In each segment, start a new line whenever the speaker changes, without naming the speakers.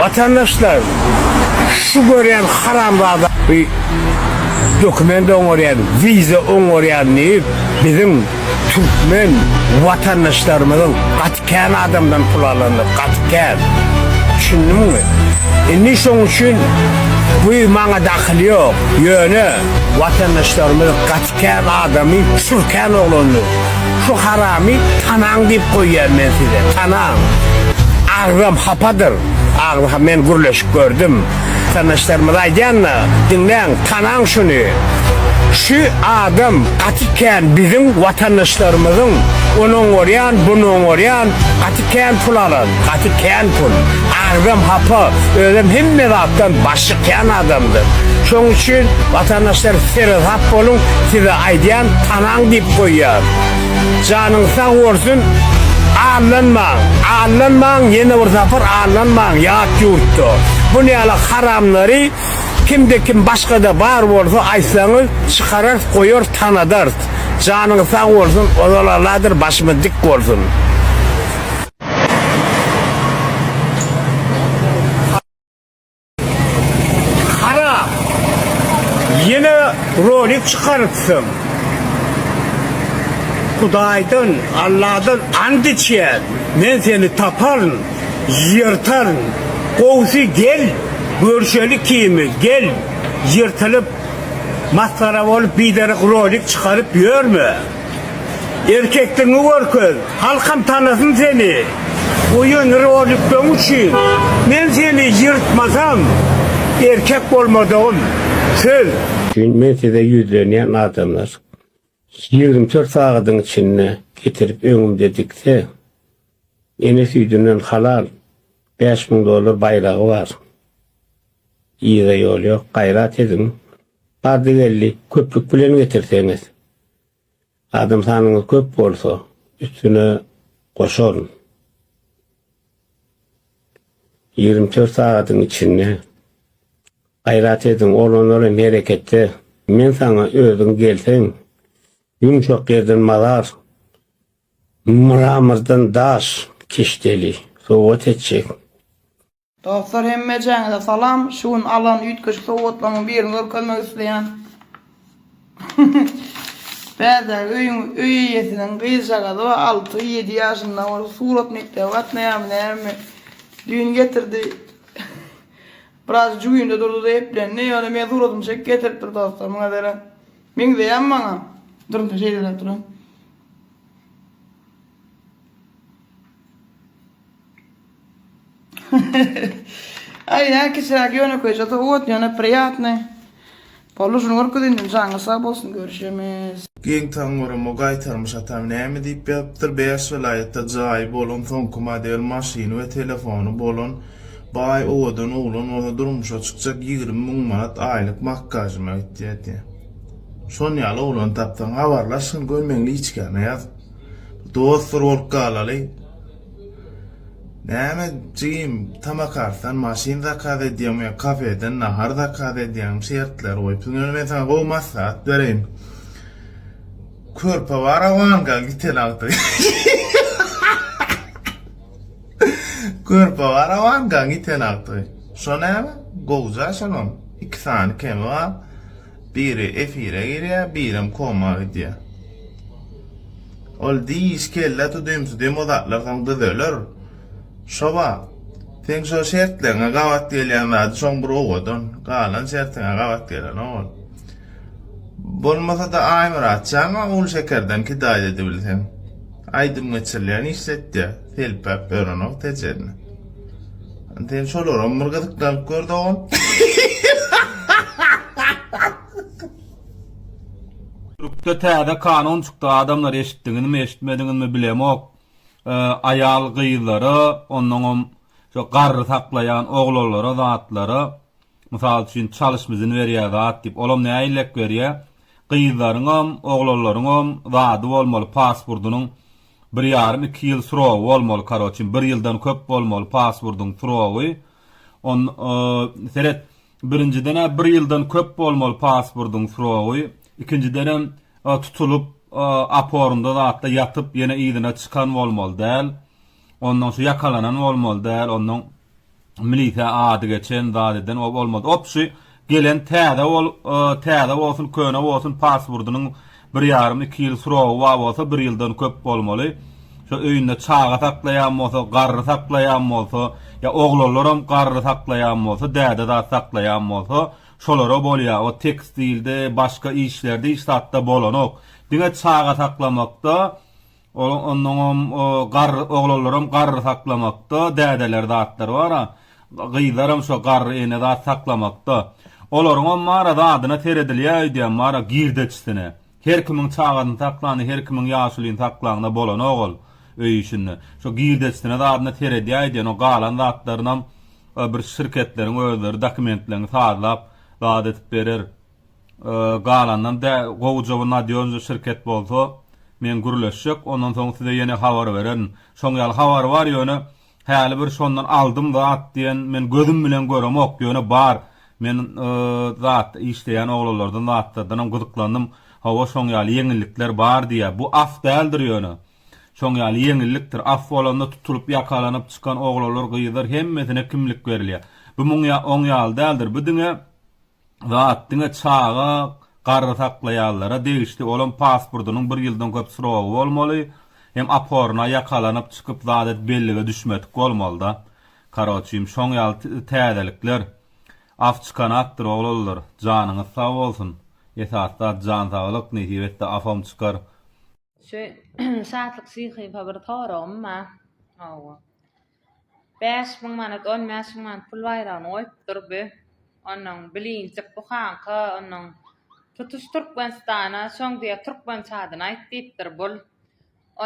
Watandaşlar şu görýän haramzada bu dokument oňarýan, wiza oňarýan diýip biziň türkmen watandaşlarymyzyň gaty kän adamdan pul alandyr, gaty kän. Düşündiňmi? Indi şoň üçin bu maňa dahyly ýok. Ýöne watandaşlarymyz gaty kän adamy çürkän oglandyr. Şu haramy tanaň diýip goýýan men size, tanaň. Agzam hapadyr. Agzy ha men gürleşip gördüm. Tanyşlarymyza aýdýan-da, diňläň, tanaň şuny. Şu adam gaty kän biziň watandaşlarymyzyň ony oňarýan, buny oňarýan, gaty kän pul alan, gaty kän pul. Agzam hapa, özem hemme zatdan baş çykýan adamdyr. Şoň üçin watandaşlar seresap boluň, size aýdýan, tanaň diýip goýýan. Janyň sag bolsun aldanmaň aldanmaň ýene bir sapar aldanmaň ýat ýurtda bun ýaly haramlary kimde kim başgada bar bolsa aýtsaňyz çykararys goýarys tanadarys janyň sag bolsun ozal Alladyr başymyz dik bolsun. Haram. Ýene rolik çykarypsyň. Hudaýdan, Alladan ant içýän, men seni taparyn, ýyrtaryn. Gowusy gel, görşeli ikimiz, gel, ýyrtylyp, masgara bolup biderek rolik çykaryp ýörme. Erkekligiňi görkez, halkam tanasyn seni. Goýan rolikleň üçin men seni ýyrtmasam erkek bolmadygym söz.
Üçin men size ýüzlenýän adamlar 24 sagadyň içinde getirip öňümde dikse ene süýdünden halal 5000 dollar baýragy bar. Yza ýol ýok gaýrat ediň bardy geldi köplük bilen getirseňiz. Adam sanyňyz köp bolsa, üstüne goşaryn. 24 sagadyň içinde gaýrat ediň, oglanlar hem hereketde. Men saňa özüň gelseň, ýumşak ýerden mazar, mramordan daş keşdeli sowgat etjek.
Dostlar hemmejäňize salam şu gün alan üýtgeşik sowgatlarymyň birini görkezmek isleýän. Bärdäki öýüň öý eýesiniň gyzjagazy bar 6 7 ýaşynda ol surat mekdebe gatnaýarmy nämemi düýn getirdi. Biraz jübimde durdy-da eplendi ýöne men suratymy çekip getiripdir dostlar muňa seret. Meňzeýärmi maňa? Durun şeýleräk duran. Aý nä kiçiräk ýönekeýje sowgat ýöne priýatnyý. Boldy şuny görkezeýin diýdim janyňyz sag bolsun görüşemiz.
Geň taň göremok gaýtarmyş atam näme diýip ýazypdyr bäş welaýatda jaýy bolan soňky model maşyny we telefony bolan baý owadan oglan bolsa durmuşa çykjak 20 müň manat aýlyk makgažyma gitýär diýýär. Şon ýaly oglan tapsaň habarlaşgyn gör meň liçkäme ýaz. Dost bir bolup galaly. Näme jigim tamakarsdan maşyn zakaz edýäňmi ýa kafeden nahar zakaz edýäňmi şertler goýupsyň ýöne men saňa gowy maslahat bereýin. Körpe bar Wangaň iten agtygy. Körpe bar Wangaň iten agtygy. Şo näme? Gowja şolam. Iki sany kemi bar. Biri efire girýär, birem koma gidýär. Ol diş, kelle tudym-sudym o zatlar soň düzeler. Şo bar. Seň şo şertleriňe gabat gelýän zady şoň bir owadan. Galan şertiňe gabat gelenok ol. Bolmasa-da Aýmyrat jan bar Gulşekerden kidaýt edibilseň. Aýdym geçirilýän işletýär. Selpäp ýörenok Tejenini. Sen şolaram bir gyzyklanyp gör dogan.
Türkde täze kanun çykdy adamlar eşitdiňizmi eşitmediňizmi bilemok aýal gyzlara onnoňam şo garry saklaýan oglanlara zatlara mysal üçin çalyşmyzyny berýär zat diýip olam näillek berýär gyzlaryňam oglanlaryňam zady bolmaly paspurdynyň bir ýarym iki ýyl srogy bolmaly karoçi bir ýyldan köp bolmaly paspurdyň srogy on seret Birinjiden-ä bir ýyldan köp bolmaly pasportyň srogy, ikinjidenem tutulyp aporynda zatda ýatyp ýene yzyna çykan bolmaly däl. Ondan şu ýakalanan bolmaly däl. Ondan. Milisiýa ady geçen zat eden o bolmaz. Opşy gelen täze bol täze bolsun köne bolsun pasburdynyň bir ýarym iki ýyl srogy bar bolsa bir ýyldan köp bolmaly. Şo öýünde çaga saklaýan bolsa garry saklaýan bolsa ýa oglanlaram garry saklaýan bolsa däde zat saklaýan bolsa şolara bolýa o tekstilde başga işlerde hiç zatda bolanok. Diňe çaga saklamakda Ol onnoňam garry oglanlaram garry saklamakda dädeler zatlar bara gyzlaram şo garry ene zat saklamakda olaryňam bara zadyna seredilýä öýdýän bara girdeçisine her kimiň çagasyny saklany her kimiň ýaşulyny saklaňda bolanok ol öý işinde şo girdeçisine zadyna seredýä öýdýän o galan zatlarynam bir şirketleriň özleri dokumentlerini sazlap zat edip berer. Galandan dä gowuja bir nadýožnyý şirket bolsa men gürleşjek ondan soň size ýene habar bererin. Şoň ýaly habar bar ýöne häli bir şondan aldym zat diýen men gözüm bilen göremok ýöne bar men zat işleýän oglanlardan zatlardanam gyzyklandym hawa şoň ýaly ýeňillikler bar diýýä bu af däldir ýöne şoň ýaly ýeňillikdir af bolanda tutulyp ýakalanyp çykan oglanlar gyzlar hemmesine kimlik berilýä bu muň ýa oň ýaly däldir bu diňe Zat diňe çaga garry saklaýanlara degişli olam pasportynyň bir ýyldan köp srogy bolmaly hem oporna ýakalanyp çykyp zat edip bellige düşmedik bolmalyda karoçim şoň ýaly täzelikler af çykanakdyr oglanlar janyňyz sag bolsun esasy zat jan saglyk nesip etse afam çykar.
Şu Şatlyk Şyhyýewe bir soragym bar. Hawa. 5000 manat, 15000 manat pul baýragyny goýupdyr bu. Onnoň bilinjik buhanka, onnoň tutuş Türkmenistana şoň diýýär türkmençe adyny aýt diýipdir bul.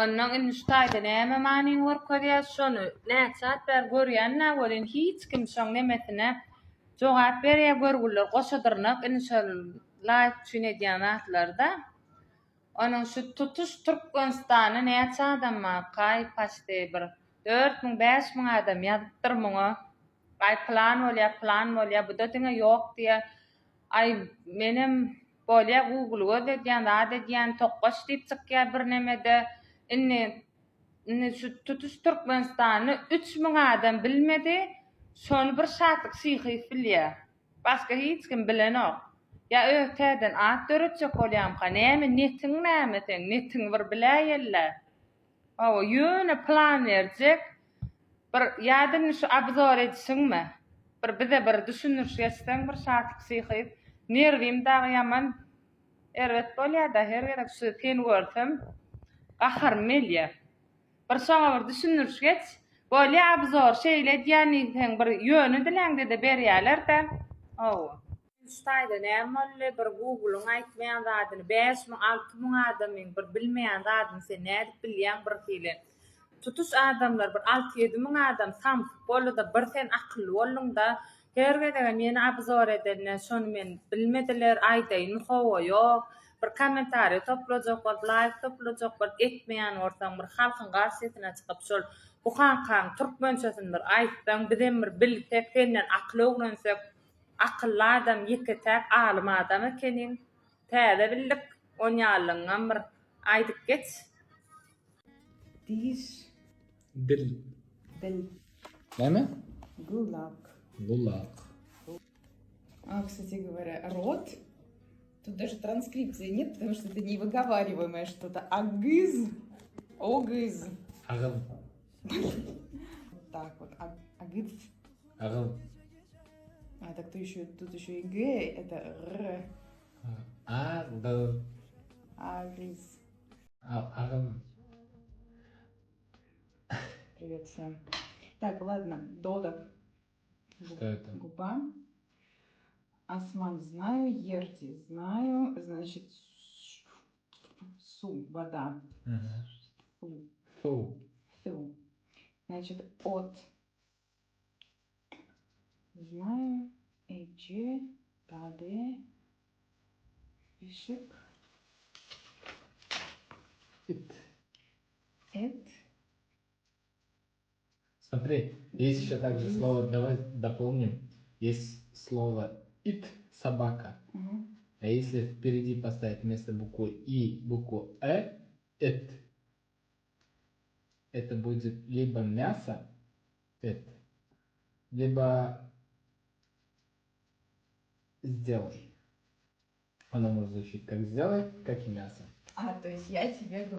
Onnoň indi şu taýda näme manyny görkezýär şony näçe at bäri görýän-dä welin hiç kim şoň nemesine jogap berýär görgüliler goşa dyrnak indi şol laýk üçin edýän zatlary-da. Onuň şu tutuş Türkmenistanda näçe adam barkaý paçti bir 4000 5000 adam ýazypdyr muňa. Aý pylan bolýa pylan bolýa buda diňe ýok diýä. Aý menem bolýa google gözledýän zat edýän tokgaç diýip çykýa bir nemede. Indi indi şu tutuş Türkmenistanda 3000 adam bilmedi. Şony bir Şatlyk Şyhyýew bilýä. Başga hiç kim bilenok. Ýa öz täzeden at döretjek bolýamyka näme netiň näme seň netiňi bir biläýelä. Hawa ýöne plan berjek bir ýa-da indi şu obzor edişiňmi bir bize bir düşündiriş geçseň bir Şatlyk Şyhyýew nerwim dagy ýaman erbet bolýada her gezek şu seni görsem gaharym gelýä. Bir şoňa bir düşündiriş geç. Bolýa obzor şeýle edýän diýseň bir ýöne diläňdede berýälerdä. Hawa. Şu taýda näme boldy bir gugluň aýtmaýan zadyny 5000 6000 adamyň bir bilmeýän zadyny sen nädip bilýäň bir hili tutuş adamlar bir alty 7000 adam samsyk boldyda bir sen akylly bolduňda Her gezegem ýene obzor edende şony men bilmediler aýdaýynmy hawa ýok bir kommentariý toplajak bolup laýk toplajak bolup etmeýän bolsaň bir halkyň garşysyna çykyp şol buhankaň türkmençesini bir aýtsaň bizem bir bilsek senden akyl öwrensek akylly adam ýeke täk alym adam ekeniň täze bildik onýalygyňam bir aýdyp geç.
Diş.
Dil.
Dil.
Näme?
Gulak.
Gulak.
А, кстати говоря, рот. Тут даже транскрипции нет, потому что это невыговариваемое что-то. Агыз. Огыз.
Agyz.
Вот так вот. А- Агыз.
Agyz.
А, так то еще, тут еще и Г, это Р.
Agyz.
Агыз.
Agyz.
Привет всем. Так, ладно, Дода.
Что это?
Губа. Осман знаю, Ерти знаю, значит, су, вода.
Угу.
Су.
Фу.
Су. Значит, от. Знаю, Эджи, Даде, Бишик.
Ит.
Эт.
Смотри, есть еще также слово, давай дополним. Есть слово ит, собака.
Угу.
А если впереди поставить вместо буквы И букву Э, эт, это будет либо мясо, эт, Либо сделай. Оно может звучить как сделай, как и мясо.
А, то есть я тебе говорю.